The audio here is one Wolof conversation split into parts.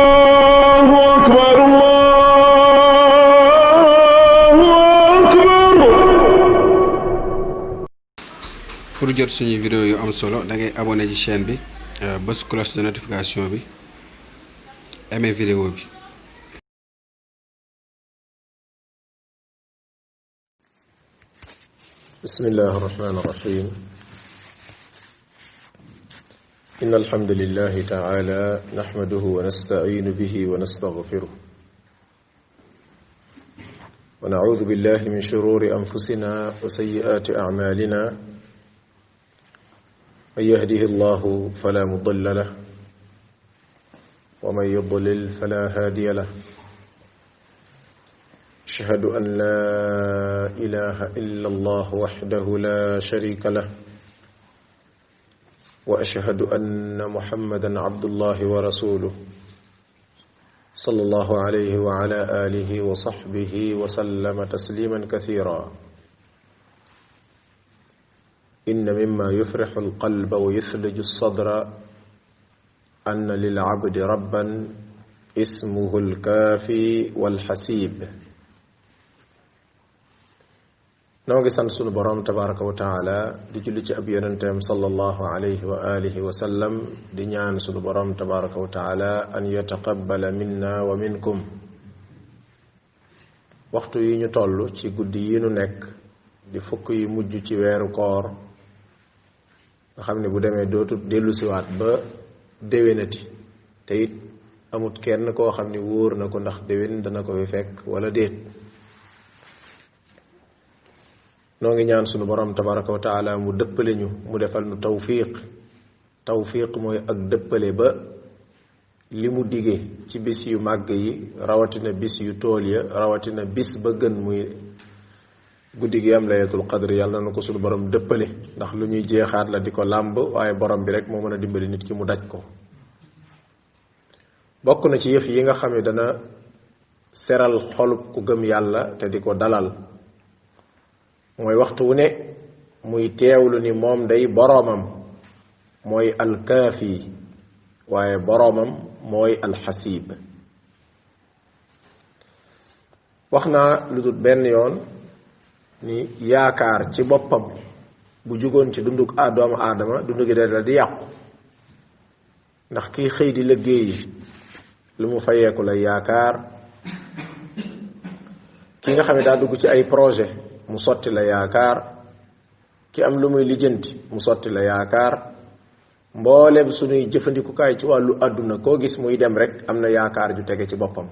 الله أكبر الله أكبر. pour jot suñu vidéo yu am solo da ngay abonné ci chaîne bi bës cloche de notification bi aimé vidéo bi. بسم الله الرحمن الرحيم. إن الحمد لله تعالى نحمده ونستعين به ونستغفره ونعوذ بالله من شرور أنفسنا وسيئات أعمالنا. من يهده الله فلا مضل له ومن يضلل فلا هادي له. أشهد أن لا إله إلا الله وحده لا شريك له وأشهد أن محمدا عبد الله ورسوله صلى الله عليه وعلى آله وصحبه وسلم تسليما كثيرا. إن مما يفرح القلب ويثلج الصدر أن للعبد ربا اسمه الكافي والحسيب. noo ngi sant sunu borom tabaraka wa taala di julli ci ab yonenteem sallallahu alayhi wa alihi wa sallam di ñaan sunu borom tabaraka wa taala an yataqabbala minna wa minkum. waxtu yi ñu toll ci guddi yi nu nekk di fukk yi mujj ci weeru koor nga xam ne bu demee dootu dellusiwaat ba déwénati te it amut kenn koo xam ne wóor na ko ndax déwén dana ko fi fekk wala déet. noo ngi ñaan sunu borom tabaraka wa taala mu dëppale ñu mu defal nu tawfiq mooy ak dëppale ba li mu dige ci bis yu màgg yi rawatina bis yu tool ya rawatina bis ba gën muy guddi gi am laylatul qadr yàlla na ko sunu borom dëppale ndax lu ñuy jeexaat la di ko làmb waaye borom bi rek moo mën a dimbali nit ki mu daj ko. bokk na ci yëf yi nga xam ne dana seral xolub ku gëm yàlla te di ko dalal mooy waxtu wu ne muy teewlu ni moom day boroomam mooy alkaafi waaye boroomam mooy alxasiib. wax naa lu dul benn yoon ni yaakaar ci boppam bu jugoon ci dunduk doomu aadama dundu gi da di yàqu ndax kiy xëy di liggéey lu mu fayeeku lay yaakaar. ki nga xam ne daa dugg ci ay projet mu sotti la yaakaar. ki am lu muy lijjanti mu sotti la yaakaar. mboolem suñuy jëfandikukaay ci wàllu àdduna koo gis muy dem rek am na yaakaar ju tege ci boppam.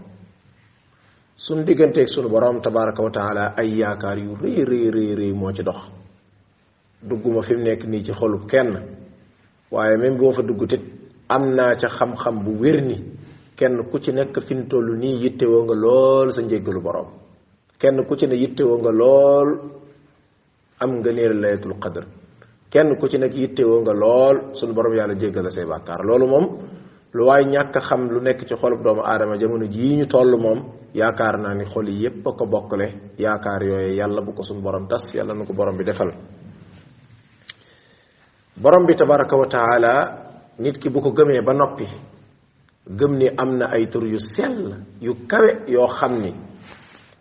suñ digganteeg sunu borom tabaraka wa taala ay yaakaar yu rëy rëy moo ci dox. dugguma fi mu nekk nii ci xolub kenn waaye même boo fa duggutit am naa ca xam-xam bu wér ni kenn ku ci nekk fi mu toll nii yittewoo nga lool sa njéggalu borom. kenn ku ci ne yittewoo nga lool am nga neer laylatul qadr. kenn ku ci nekk yittewoo nga lool sunu borom yàlla jéggal la say bàkkaar. loolu moom lu waay ñàkk xam lu nekk ci xolub doomu aadama jamono jii ñu toll moom yaakaar naa ni xol yi yépp a ko bokkale yaakaar yooyu yàlla bu ko sunu borom tas yàlla na ko borom bi defal. borom bi tabaraka wa taala nit ki bu ko gëmee ba noppi gëm ni am na ay tur yu sell yu kawe yoo xam ni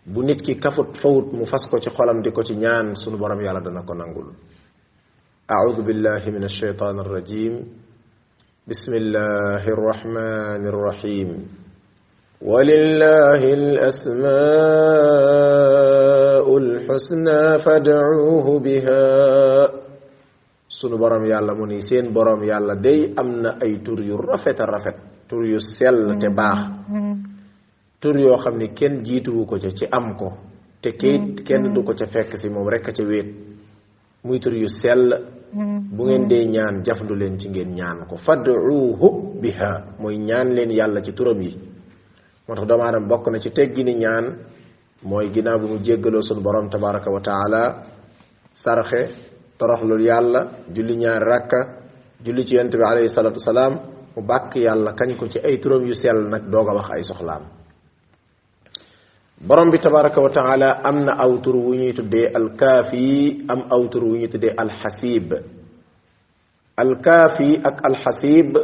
bu nit ki kafut fawut mu fas ko ci xolam di ko ci ñaan sunu borom yàlla dana ko nangul. a'udhu billahi minash shaytanir rajim. bismillahir rahmanir rahim. walillahil asmaa'ul husna fad'uuhu biha. sunu borom yàlla mu ni seen borom yàlla day am na ay tur yu rafet a rafet tur yu sell te baax. tur yoo xam ni kenn jiituwu ko ca ci am ko te kenn du ko ca fekk si moom rekk a ca wéet muy tur yu sell. bu ngeen dee ñaan jafandu leen ci ngeen ñaan ko fad'uuhu biha mooy ñaan leen yàlla ci turam yi. moo tax doomu aadama bokk na ci teggi ni ñaan mooy ginnaaw bu mu jéggaloo sunu borom tabaraka wa taala sarxe toroxlul yàlla julli ñaari rakka julli ci yonent bi alayhi salatu wasalaam mu bàkk yàlla kañ ko ci ay turam yu sell nag doog a wax ay soxlaam. borom bi tabaraka wa taala am na aw tur wu ñuy tuddee alkaafi am aw tur wu ñuy tuddee alxasib. alkaafi ak alxasib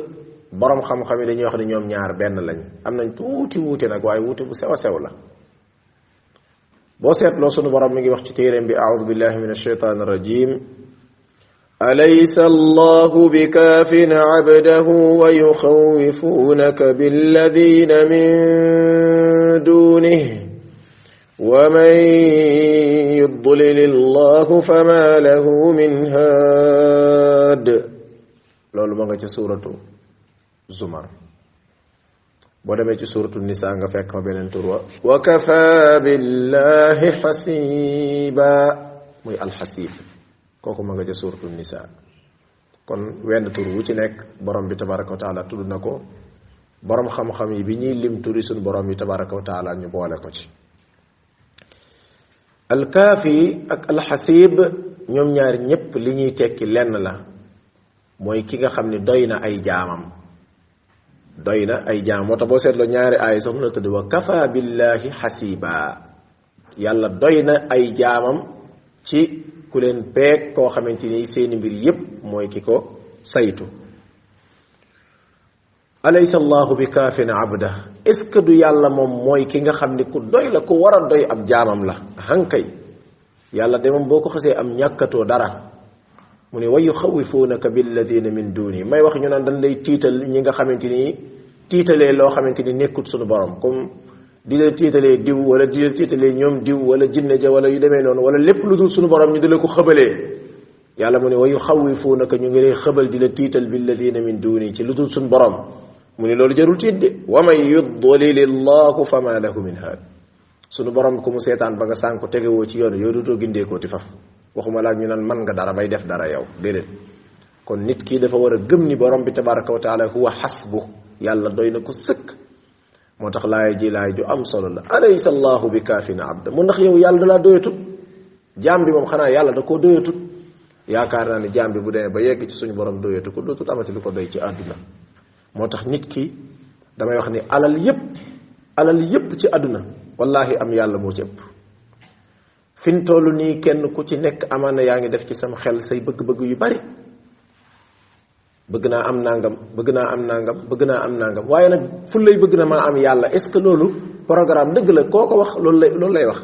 borom xam-xam yi dañuy wax ne ñoom ñaar benn lañ am nañ tuuti wuute nag waaye wuute bu sew a sew la boo seetloo sunu borom mi ngi wax ci téeréem bi aoudu billahi min alshaytan arrajim alaysa allahu bikaafin abdahu wa yuxawifunaka billadina min dunihi ومن يضلل الله فما له من هاد loolu ma nga ci suuratu zumar boo demee ci suuratu nisa nga fekk ma beneen tur wa kafa billahi xasiba muy alxasib kooku ma nga ci suuratu nisa kon wenn tur wu ci nekk borom bi tabaraka wa taala tudd na ko borom xam-xam yi bi ñuy lim turi suñu borom yi tabaraka wa taala ñu boole ko ci alkaafi ak alxasib ñoom ñaar ñépp li ñuy tekki lenn la mooy ki nga xam ne doy na ay jaamam doy na ay jaamam moo tax boo seetloo ñaari aay sax na tudd wa kafa billahi xasiba yàlla doy na ay jaamam ci ku leen peeg koo xamante ni seeni mbir yépp mooy ki ko saytu alaysa allahu bi kaafin abda est-ce que du yàlla moom mooy ki nga xam ne ku doy la ku war a doy ab jaamam la hankay yàlla de moom boo ko xasee am ñàkkatoo dara mu ne wa yuxawifunaka billadina min duni may wax ñu naan dañ lay tiital ñi nga xamante ni tiitalee loo xamante ni nekkut suñu borom comme di leen tiitalee diw wala di leen tiitalee ñoom diw wala jinne ja wala yu demee noonu wala lépp lu dul suñu borom ñu di la ko xëbalee yàlla mu ne wa yuxawifunaka ñu ngi lay xëbal di la tiital billadina min duni ci lu dul suñu borom mu ne loolu jarul tiit de wa man yudlil llahu fama lahu min haad sunu borom ku mu seetaan ba nga sànku tegewoo ci yoon yow dootoo gindeekoo ti faf waxuma laak ñu naan man nga dara bay def dara yow déedéet kon nit kii dafa war a gëm ni borom bi tabaraka wa taala huwa xasbu yàlla doy na ko sëkk moo tax laay ji laay ju am solo la alaysa allahu bi kaafina abda mu ndax yow yàlla dalaa doyatut jaam bi moom xanaa yàlla da koo doyatut yaakaar naa ni jaam bi bu demee ba yegg ci suñu borom doyatu ko dootut amati lu ko doy ci àdduna moo tax nit ki damay wax ni alal yépp ci àdduna wallahi am yàlla moo ci ëpp fin toll nii kenn ku ci nekk amaana yaa ngi def ci sama xel say bëgg-bëgg yu bari bëgg naa am nangam bëgg naa am nangam bëgg naa am nangam waaye nag fu lay bëgg na maa am yàlla est ce que loolu programme dëgg la koo ko wax loolu lay wax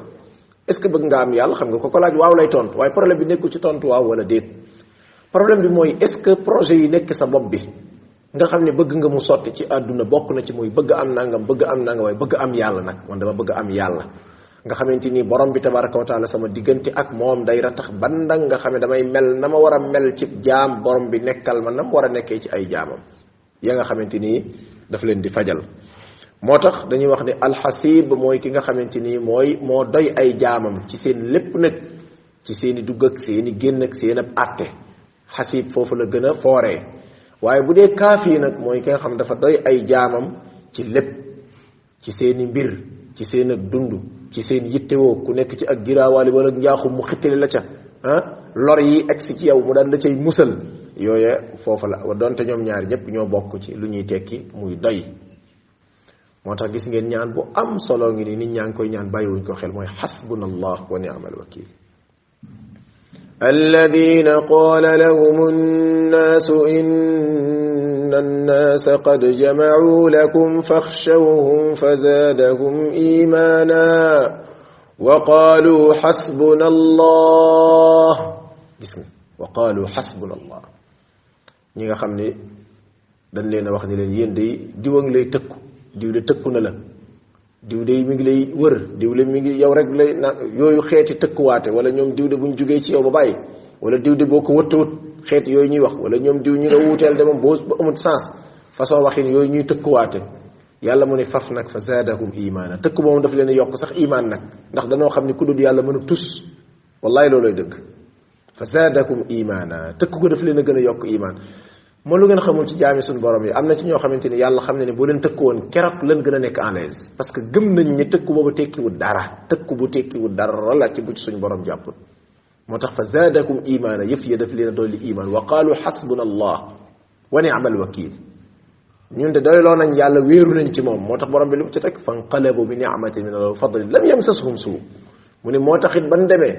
est ce que bëgg nga am yàlla xam nga ko laaj waaw lay tontu waaye problème bi nekkul ci tontu waaw wala déet problème bi mooy est ce que projet yi nekk sa bopp bi nga xam ne bëgg nga mu sotti ci àdduna bokk na ci muy bëgg am nangam waaye bëgg am yàlla nag man dama bëgg am yàlla nga xamante ni borom bi tabaraka wa taala sama diggante ak moom day ratax bandang nga xam ne damay mel na ma war a mel ci jaam borom bi nekkal ma na ma war a nekkee ci ay jaamam ya nga xamante ni daf leen di fajal moo tax dañuy wax ne alxasib mooy ki nga xamante ni moo doy ay jaamam ci seen lépp nag ci seen i dugg ak seen i génn ak seen ab àtte xasib foofu la gën a fooree waaye bu dee kaafi nag mooy ki nga xam dafa doy ay jaamam ci lépp ci seeni mbir ci seen ak dund ci seen yittewoo ku nekk ci ak giraawaali wala njaaxum mu xittali la ca lor yi egsi ci yow mu daan la cay musal yooye foofu la donte ñoom ñaari ñëpp ñoo bokk ci lu ñuy tekki muy doy moo tax gis ngeen ñaan bu am solo ngi ni nit ñaa ngi koy ñaan bàyyiwuñ ko xel mooy xasbuna allah wa ni'mal wakil الذين قال لهم الناس إن الناس قد جمعوا لكم فاخشوهم فزادهم إيمانا وقالوا حسبنا الله وقالوا حسبنا الله ñinga xamni dañ leena wax ni leen yeen day diw ak lay tekku diw de tekku na la diw de mi ngi lay wër diw le mi ngi yow rek lay yooyu xeeti tëkkuwaate wala ñoom diw de buñ jugee ci yow ba bàyyi wala diw de boo ko wëttawut xeet yooyu ñuy wax wala ñoom diw ñi nga wuuteel de moom boo amul sens façon waxin yooyu ñuy tëkkuwaate yàlla mu ne faf nag fa zaadahum imaana tëkku moom daf leen yokk sax imaan nag ndax danoo xam ne ku dul yàlla mën a tus wallahi looloy dëgg fa zaadahum imaana tëkku ko daf leen a gën a yokk imaan moo lu ngeen xamul ci jaami suñu borom yi am na ci ñoo xamante ni yàlla xam ne ne boo leen tëkku woon keroog leen gën a nekk en l'aise parce que gëm nañ ni tëkku boobu tekkiwul dara tëkku bu tekkiwul dara la ci bu ci suñu borom jàppul moo tax fa zaadakum imaana yëf ya daf leen a dolli imaan wa qaalu xasbuna allah wa ni'mal wakil ñun de doyloo nañ yàlla wéeru nañ ci moom moo tax borom bi lu mu ci teg fanqalabu bi ni'matin min al fadli lam yamsashum suu mu ne moo taxit ban demee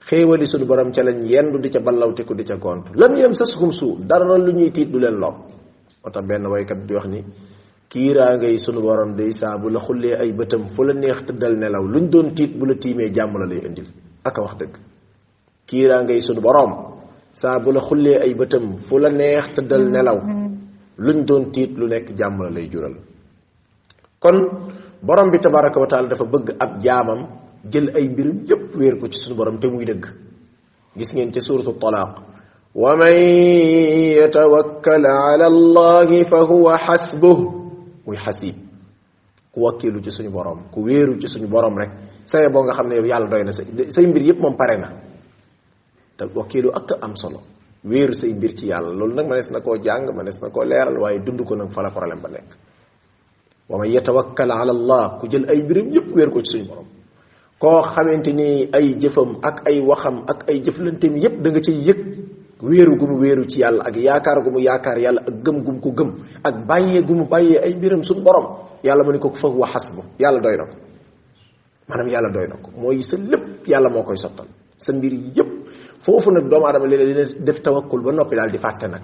xéewali suñu borom ca lañ yendu di ca ballawte ko di ca gont lam yem sashum suu dara lu ñuy tiit du leen lor moo tax benn waykat di wax ni kiiraa ngay sunu borom day saa bu la xullee ay bëtam fu la neex tëddal nelaw luñ doon tiit bu la tiimee jàmm la lay indil aka wax dëgg kiiraa ngay sunu borom saa bu la xullee ay bëtam fu la neex tëddal nelaw luñ doon tiit lu nekk jàmm la lay jural kon borom bi tabaraka wa taala dafa bëgg ab jaamam jël ay mbirum yépp wéer ko ci sunu borom te muy dëgg gis ngeen ci suratu talaaq wa man yatawakkal ala allahi fa huwa xasbuh muy xasib ku wakkilu ci suñu borom ku wéeru ci suñu borom rek saye boo nga xam ne yow yàlla doy na say mbir yépp moom pare na te wakkilu ak am solo wéeru say mbir ci yàlla loolu nag mënees na koo jàng mënees na koo leeral waaye dund ko nag fa la problème ba nekk wa man yatawakkal ala allah ku jël ay mbiram yépp wéer ko ci suñu borom koo xamante ni ay jëfam ak ay waxam ak ay jëflanteem yépp da nga ciy yëg wéeru gu mu wéeru ci yàlla ak yaakaar gu mu yaakaar yàlla ak gëm gu mu ko gëm ak bàyyee gu mu bàyyee ay mbiram suñu borom yàlla mu ne ko fa huwa xasbu yàlla doy na ko maanaam yàlla doy na ko mooy sa lépp yàlla moo koy sottal sa mbir yépp foofu nag doomu aadama léeg-léeg def tawakkul ba noppi daal di fàtte nag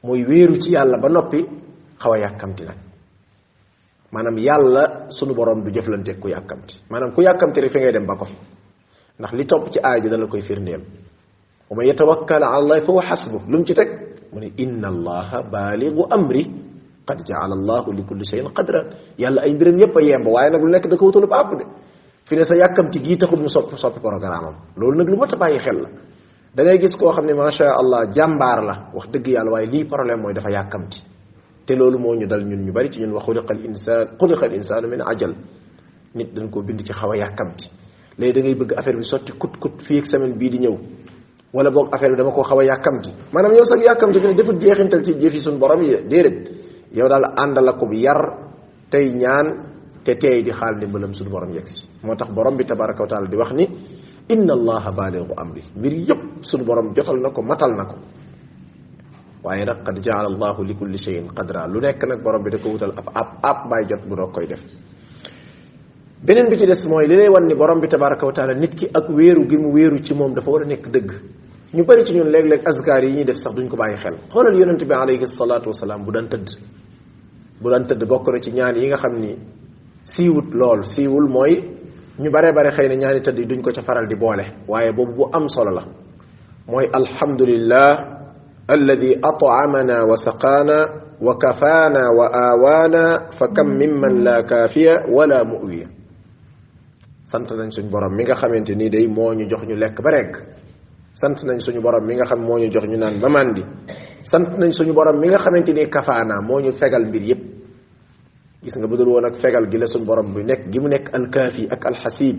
mooy wéeru ci yàlla ba noppi xaw a yàkkamti nag maanaam yàlla sunu borom du jëflanteeg ku yàkkamti maanaam ku yàkkamti rek fi ngay dem ba ko fi ndax li topp ci aaya ji dala koy firndeel wa man yatawakkal ala allahi fa huwa xasbu lu mu ci teg mu ne inna allaha baaligu amri qad jaala allahu li kulli shay'in qadran yàlla ay mbiram yépp a yemb waaye nag lu nekk da ko wutalub àpp de fi ne sa yàkkamti gii taxul mu soppi programme am loolu nag lu mat a bàyyi xel la da ngay gis koo xam ne macha allah jàmbaar la wax dëgg yàlla waaye lii problème mooy dafa yàkkamti te loolu moo ñu dal ñun ñu bari ci ñun wa xuliqa al insaanu min ajal nit dañ koo bind ci xaw a yàkkamti léegi da ngay bëgg affaire bi sotti kut fii ak semaine bii di ñëw wala boog affaire bi dama koo xaw a yàkkamti maanaam yow sax yàkkamti bi ne defut jeexintal ci jëfi suñu borom yi déedéet yow daal àndala ko bi yar tey ñaan te teey di xaal ndimbalam suñu borom yegg si moo tax borom bi tabaraka wa taala di wax ni inna allaha baaligu amri mbir yëpp suñu borom jotal na ko matal na ko waaye nag qad jaala allahu li kulli shay'in qadra lu nekk nag borom bi da ko wutal ab bàyyi jot bu doog koy def beneen bi ci des mooy li lay wan ni borom bi tabaraka wa taala nit ki ak wéeru gi mu wéeru ci moom dafa war a nekk dëgg ñu bari ci ñun léeg-léeg azkar yi ñuy def sax duñ ko bàyyi xel xoolal yonente bi alayhi salaatu wasalaam bu daan tëdd bokk na ci ñaan yi nga xam ni siiwul mooy ñu bare xëy na ñaani tëdd yi duñ ko ca faral di boole waaye boobu bu am solo la mooy alhamdulillah alladi at'amana wa saqaana wa kafaana wa aawaana fa kam mimman la kaafiya wala mu'wiya sant nañ suñu borom mi nga xamante ni day moo ñu jox ñu lekk ba rekk sant nañ suñu borom mi nga xam moo ñu jox ñu naan ba màndi sant nañ suñu borom mi nga xamante ni kafaana moo ñu fegal mbir yépp gis nga budul woon ak fegal gi la suñu borom bi nekk gi mu nekk alkaafi ak alxasib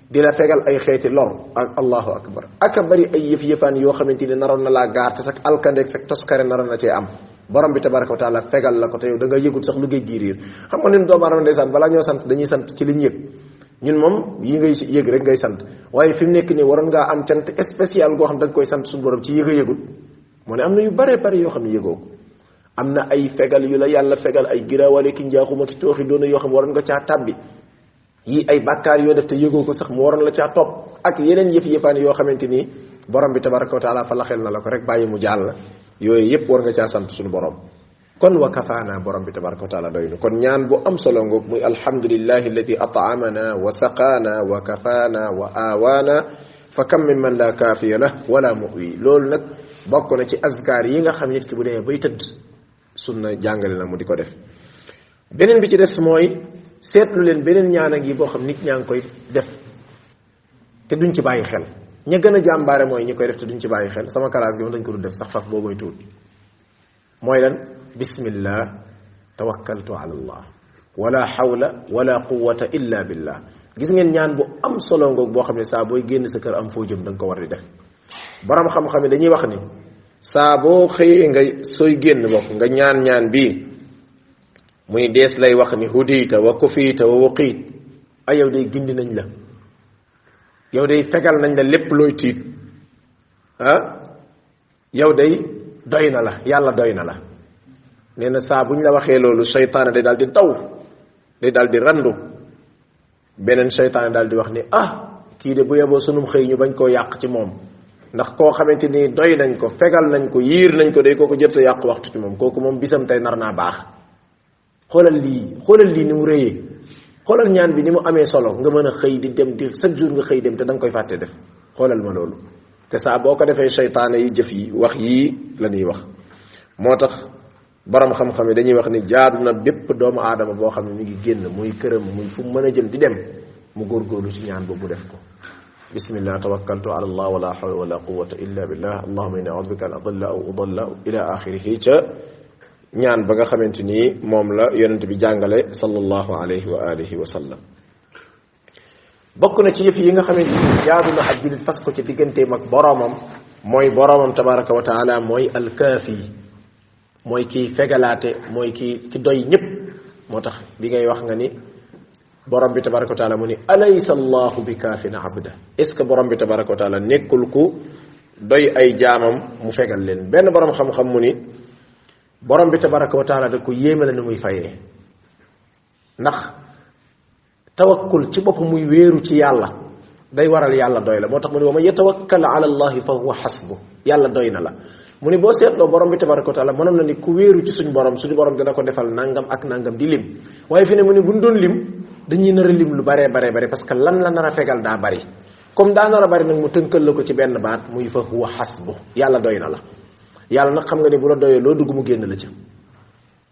di la fegal ay xeeti lor ak allahu akbar aka bari ay yëf-yëfaan yoo xamante ni naroon na laa gaar te sax alkandeeg sax toskare naroon na cee am borom bi tabaraka wa taala fegal la ko te yow da nga yëgul sax lu géej gi riir xam nga ñun doomu aadama ndeysaan balaa ñoo sant dañuy sant ci liñ yëg ñun moom yi ngay yëg rek ngay sant waaye fi mu nekk nii waroon ngaa am cant spécial goo xam da nga koy sant suñu borom ci yëg a yëgul moo ne am na yu bare yoo xam ne yëgoo ko am na ay fegal yu la yàlla fegal ay giraawale ki njaaxuma ki tooxi doona yoo xam waroon nga caa tàbbi yi ay bàkkaar yoo def te yëgoo ko sax mu waroon la caa topp ak yeneen yëf-yëfaan yoo xamante ni borom bi tabaraka wa taala fa la xel na la ko rek bàyyi mu jàll yooyu yëpp war nga caa sant suñu borom kon wa kafaana borom bi tabaraka wa taala doy na kon ñaan bu am solo ngoog muy alhamdulillahi alladi at'amana wa saqaana wa kafaana wa aawaana fa kam min man la kaafiya la wala mu'wi loolu nag bokk na ci azkar yi nga xam nit ki bu demee bay tëdd sunna jàngale na mu di ko def beneen bi ci des mooy seetlu leen beneen ñaan a ngi boo xam nit ñaa ngi koy def te duñ ci bàyyi xel ña gën a jàmbaare mooy ñi koy def te duñ ci bàyyi xel sama classe gi moom dañ ko dul def sax faf boobu mooy tuut mooy lan bismillah tawakkaltu ala allah wala hawla wala quwwata illa billah gis ngeen ñaan bu am solo ngoog boo xam ne saa booy génn sa kër am foo jëm da nga ko war di def borom xam-xam yi dañuy wax ni saa boo xëyee nga sooy génn bokk nga ñaan bii muy dees lay wax ni hudita wa kufiita wa waqiit ay yow day gindi nañ la yow day fegal nañ la lépp looy tiit yow day doy na la yàlla doy na la nee na saa buñ la waxee loolu seytaane day daal di daw day daal di randu beneen seytaane daal di wax ni kii de bu yeboo sunum xëy ñu bañ koo yàq ci moom ndax koo xamante ni doy nañ ko fegal nañ ko yiir nañ ko day kooku jërta yàq waxtu ci moom kooku moom bisam tey nar naa baax xoolal lii ni mu rëyee xoolal ñaan bi ni mu amee solo nga mën a xëy di dem di chaque jour nga xëy dem te da nga koy fàtte def xoolal ma loolu te saa boo ko defee seytaane yi jëf yi wax yii la ñuy wax moo tax borom xam-xam yi dañuy wax ni jaadu na bépp doomu aadama boo xam ne mi ngi génn muy këram muy fu mu mën a jëm di dem mu góorgóorlu ci ñaan boobu def ko bismillah tawakkaltu ala allah wala hawla wala quwwata illa billah allahumma inni a'udhu bika an adalla aw udalla ila axirihi ca ñaan ba nga xamante ni moom la yonent bi jàngale sallallahu alayhi wa alihi wa sallam bokk na ci yëf yi nga xamante ni jaadu na ab julit fas ko ci digganteem ak boroomam mooy boroomam tabaraka wa taala mooy alkaafi mooy kii fegalaate mooy ki doy ñëpp moo tax bi ngay wax nga ni borom bi tabaraka wa taala mu ni alaysa allahu bi kaafin abda est ce que borom bi tabaraka wa taala nekkul ku doy ay jaamam mu fegal leen benn borom xam-xam mu ni borom bi tabaraka wa taala da ko yéeme la ni muy fayee ndax tawakkul ci bopp muy wéeru ci yàlla day waral yàlla doy la moo tax mu ni wa man yatawakkal ala allahi fa huwa xasbu yàlla doy na la mu ni boo seetloo borom bi tabaraka wa taala mënoon na ni ku wéeru ci suñu borom dana ko defal nangam ak nangam di lim waaye fi ne mu ni buñ doon lim dañuy nar a lim lu baree baree bare parce que lan la nar a fegal daa bari comme daa nar a bari nag mu tënkal la ko ci benn baat muy fa huwa xasbu yàlla doy na la yàlla nag xam nga ni bu la doyee loo dugg mu génn la ca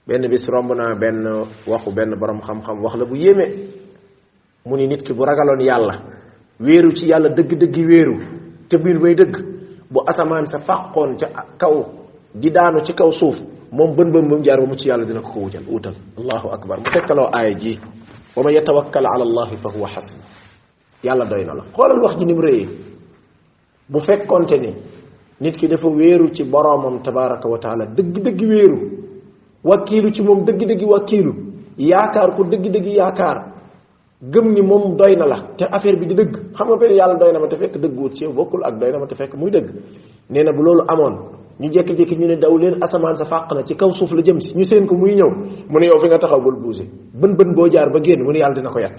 benn bis romb naa benn waxu benn borom xam-xam wax la bu yéeme mu ni nit ki bu ragaloon yàlla wéeru ci yàlla dëgg-dëggi wéeru te biir bay dëgg bu asamaan sa fàqoon ca kaw di daanu ci kaw suuf moom bën bën ba mu jaar ba mu ci yàlla dina ko wutal allahu akbar mu tekkaloo aaya ji wa man yatawakkal ala allahi fa huwa xasbu yàlla doy na la xoolal wax ji ni mu rëyee bu fekkonte ni nit ki dafa wéeru ci boroomam tabaraka wa taala dëgg-dëgg wéeru wakkiilu ci moom dëgg-dëgg wakkiilu yaakaar ko dëgg-dëgg yaakaar gëm ni moom doy na la te affaire bi di dëgg xam nga benn yàlla doy na ma te fekk dëgguwut ci yow bokkul ak doy na ma te fekk muy dëgg nee na bu loolu amoon ñu jékki-jékki ñu ne daw leen asamaan sa fàq na ci kaw suuf la jëm si ñu seen ko muy ñëw mu ne yow fi nga taxaw bul bougé bën boo jaar ba génn mu ne yàlla dina ko yat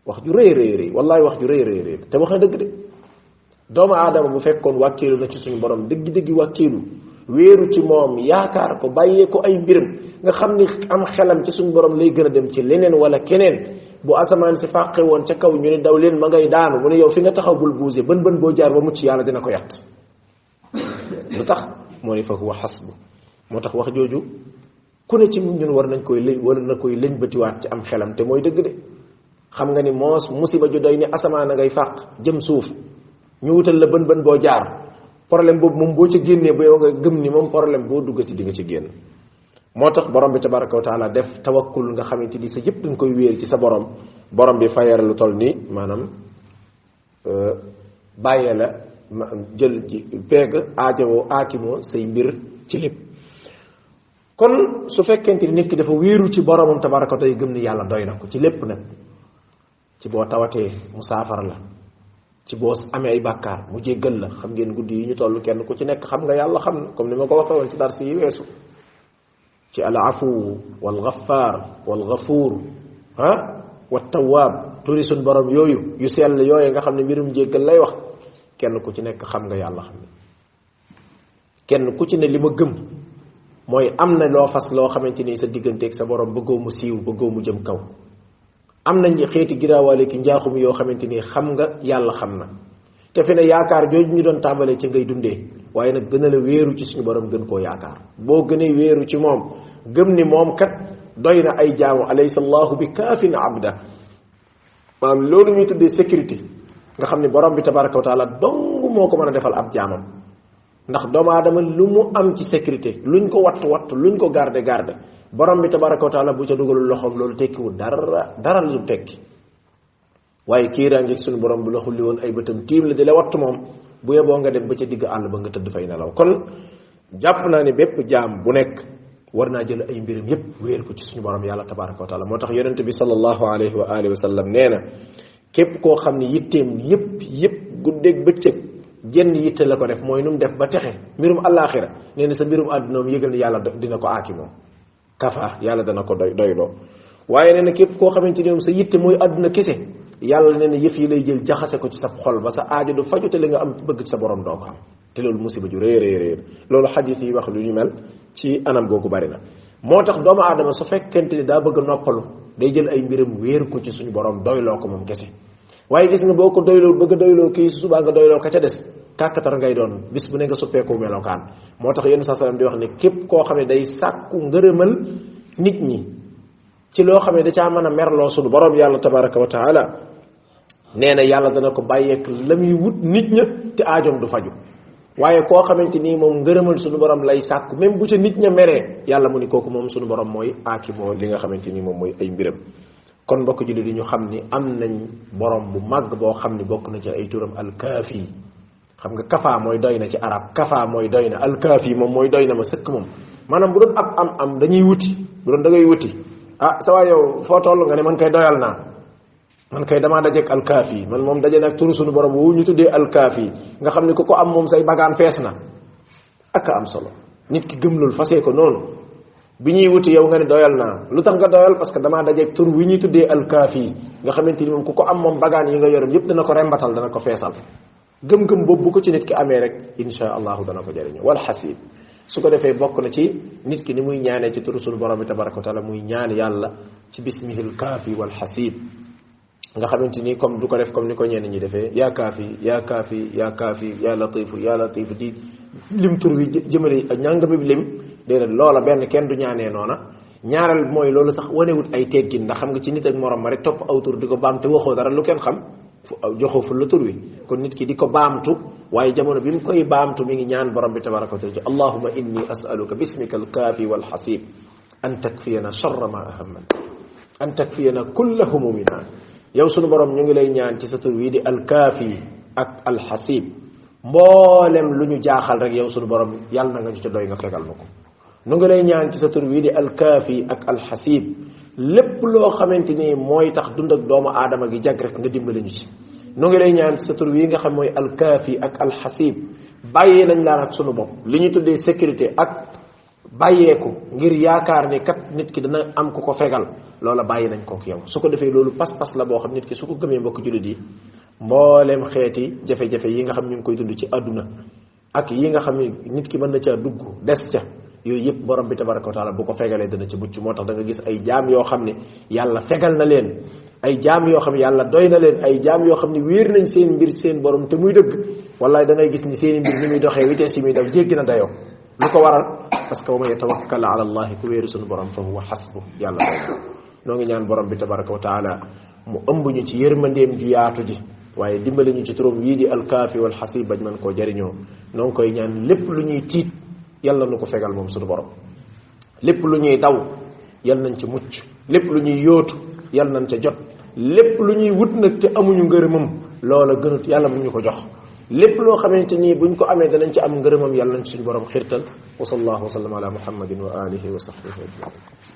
wax ju rëy rëy wallahi wax ju rëy te wax na dëgg de doomu aadama bu fekkoon wàkkiilu na ci suñu borom dëgg-dëgg wàkkiilu wéeru ci moom yaakaar ko bàyyee ko ay mbiram nga xam ni am xelam ci suñu borom lay gën a dem ci leneen wala keneen bu asamaan si fàqe woon ca kaw ñu ne daw leen ma ngay daanu mu ne yow fi nga taxaw bul bougé bën boo jaar ba mucc yàlla dina ko yat lu tax moo ne fa huwa xasbu moo tax wax jooju ku ne ci ñun war na koy lëñbatiwaat ci am xelam te mooy dëgg de xam nga ni moos musiba ju doy ni asamaan a ngay fàq jëm suuf ñu wutal la bën boo jaar problème boobu moom boo ci génnee ba yow nga gëm ni moom problème boo duggati di nga ci génn moo tax borom bi tabaraka wa taala def tawakkul nga xamante ni sa yëpp dañ koy wéer ci sa borom bi fayal lu toll ni maanaam bàyyee la jël peeg aajowoo aakimoo say mbir ci lépp kon su fekkente ni nit ki dafa wéeru ci boromam tabaraka wa taala gëm ni yàlla doy na ko ci lépp nag ci boo tawatee mu saafara la ci boo amee ay bàkkaar mu jéggal la xam ngeen guddi yi ñu toll kenn ku ci nekk xam nga yàlla xam na comme ni ma ko waxee woon ci dars yi weesu ci al afu wal ghaffar wal ghafuur wa tawaab turi suñ borom yooyu yu sell yooyu nga xam ne mbirum jéggal lay wax kenn ku ci nekk xam nga yàlla xam ne kenn ku ci ne li ma gëm mooy am na loo fas loo xamante ni sa digganteeg sa borom bëggoo mu siiw bëggoo mu jëm kaw am nañ xeeti giraawaale ki njaaxum yoo xamante ni xam nga yàlla xam na te fi ne yaakaar jooju ñu doon tàmbalee ci ngay dundee waaye nag gën a la wéeru ci suñu borom gën koo yaakaar boo gënee wéeru ci moom gëm ni moom kat doy na ay jaamu alaysa allahu bi kaafin abda maanaam loolu ñuy tuddee sécurité nga xam ni borom bi tabaraka wa taala dong moo ko mën a defal ab jaamam ndax doomu aadama lu mu am ci sécurité luñ ko watt luñ ko garde borom bi tabaraka wa taala bu ca dugalul loxoom loolu tekkiwul dara lu tekki waaye kiiraangeeg suñu borom bu la xulli woon ay bëtam tiim la di la wattu moom bu yeboo nga dem ba ca digg àll ba nga tëdd fay nelaw kon jàpp naa ne bépp jaam bu nekk war naa jël ay mbiram yépp wéer ko ci suñu borom yàlla tabaraka wa taala moo tax yonente bi sallallahu alayhi wa alihi wa sallam nee na képp koo xam ne yitteem yépp guddeeg bëccëg jenn yitte la ko def mooy nu mu def ba texe mbirum àllaaxira nee na sa mbirum àddunaam yëgal ni yàlla dina ko aaki moom kafa yàlla dana ko doyloo waaye nee na képp koo xamante ni moom sa yitte mooy àdduna kese yàlla nee na yëf yi lay jël jaxase ko ci sa xol ba sa aajo du faju te li nga am bëgg ci sa borom doo ko am te loolu musiba ju rëy rëy rëy loolu xadis yi wax lu ñu mel ci anam googu bari na moo tax doomu aadama su fekkente ni daa bëgg a noppalu day jël ay mbiram wéer ko ci suñu borom doyloo ko moom kese waaye gis nga boo ko doyloo bëgg a doyloo kii su subaa nga doyloo ka ca des kàkkatar ngay doon bis bu ne nga suppeeku melokaan moo tax yéen saa sallam di wax ne képp koo xam ne day sàkku ngërëmal nit ñi ci loo xam ne da caa mën a merloo suñu borom yàlla tabaraka wa taala nee na yàlla dana ko bàyyeek la muy wut nit ña te aajoom du faju waaye koo xamante nii moom ngërëmal suñu borom lay sàkku même bu ca nit ña meree yàlla mu ni kooku moom suñu borom mooy aaki moo li nga xamante nii moom mooy ay mbiram kon mbokk julli di ñu xam ni am nañ borom bu màgg boo xam ni bokk na ci ay turam alkaafi xam nga kafa mooy doy na ci arab kafa mooy doy na alkaafi moom mooy doy na ma sëkk moom maanaam bu doon am dañuy wuti bu doon da ngay wuti ah sa waa yow foo toll nga ne man kay doyal naa man kay damaa dajeeg alkaafi man moom daje nag turu suñu borom wu ñu tuddee alkaafi nga xam ne ku ko am moom say bagaan fees na ak am solo nit ki gëm loolu fasee ko noonu bi ñuy wuti yow nga ne doyal naa lu tax nga doyal parce que damaa dajeeg tur wi ñuy tuddee alkaafi nga xamante ni moom ku ko am moom bagaan yi nga yorum yépp dana ko rembatal dana ko feesal gëm-gëm boobu bu ko ci nit ki amee rek insha allahu dana ko jëriñu wal xasib su ko defee bokk na ci nit ki ni muy ñaanee ci turu sunu borom bi tabaraka wa taala muy ñaan yàlla ci bismihil kaafi wal xasib nga xamante ni comme du ko def comme ni ko ñenn ñi defee yaa kaafi yaa kaafi yaa kaafi yaa latifu yaa latifu di lim tur wi jëmale ñàngami lim déedéet loola benn kenn du ñaanee noona ñaareel mooy loolu sax wanewut ay teggin ndax xam nga ci nit ak morom ma rek topp aw tur di ko baamte waxoo dara lu kenn xam joxoo fu la tur wi kon nit ki di ko baamtu waaye jamono bi mu koy baamtu mi ngi ñaan borom bi tabaraka wa taala allahumma inni as'aluka bismika alkaafi walxasib an takfiyana sharra ma ahamman an takfiyana kulla humumina yow sunu borom ñu ngi lay ñaan ci sa tur wi di alkaafi ak alxasib mboolem lu ñu jaaxal rek yow sunu borom yàlla na nga ñu ca doy nga fegal na ko nu ngi lay ñaan ci sa tur wi di alkaafi ak alxasib lépp loo xamante ni mooy tax dund ak doomu aadama gi jag rek nga dimbali ñu ci nu ngi lay ñaan sa tur wi nga xam mooy alkaafi ak alxasib bàyyee nañ laa nag sunu bopp li ñu tuddee sécurité ak bàyyeeku ngir yaakaar ni kat nit ki dana am ku ko fegal loola bàyyi nañ kook yow su ko defee loolu pas-pas la boo xam nit ki su ko gëmee mbokk jullit yi mbooleem xeeti jafe-jafe yi nga xam ñu ngi koy dund ci àdduna ak yi nga xam ne nit ki mën na caa dugg des ca yooyu yëpp borom bi tabaraka wa taala bu ko fegalee dana ci mucc moo tax da nga gis ay jaam yoo xam ne yàlla fegal na leen ay jaam yoo xam ne yàlla doy na leen ay jaam yoo xam ne wéer nañ seen mbir seen borom te muy dëgg wallahi da ngay gis ni seen mbir ni muy doxee vitesse yi muy daw jéggi na dayoo lu ko waral parce que wa man yatawakkal ala allahi ku wéeru suñu borom fa huwa hasbu yàlla doy noo ngi ñaan borom bi tabaraka wa taala mu ëmb ñu ci yërmandeem ju yaatu ji waaye dimbali ñu ci turam yii di alkaafi wal xasib bañ mën koo jariñoo noo ngi koy ñaan lépp lu ñuy tiit yàlla nu ko fegal moom suñu borom lépp lu ñuy daw yal nañ ci mucc lépp lu ñuy yóotu yal nañ ca jot lépp lu ñuy wut nag te amuñu ngërëmam loola gënut yàlla mu ñu ko jox lépp loo xamante nii buñ ko amee danañ ci am ngërëmam yàlla nañ ci suñu borom xirtal wa sallallahu wa sallam ala muhammadin wa alihi wa sahbihi ajmain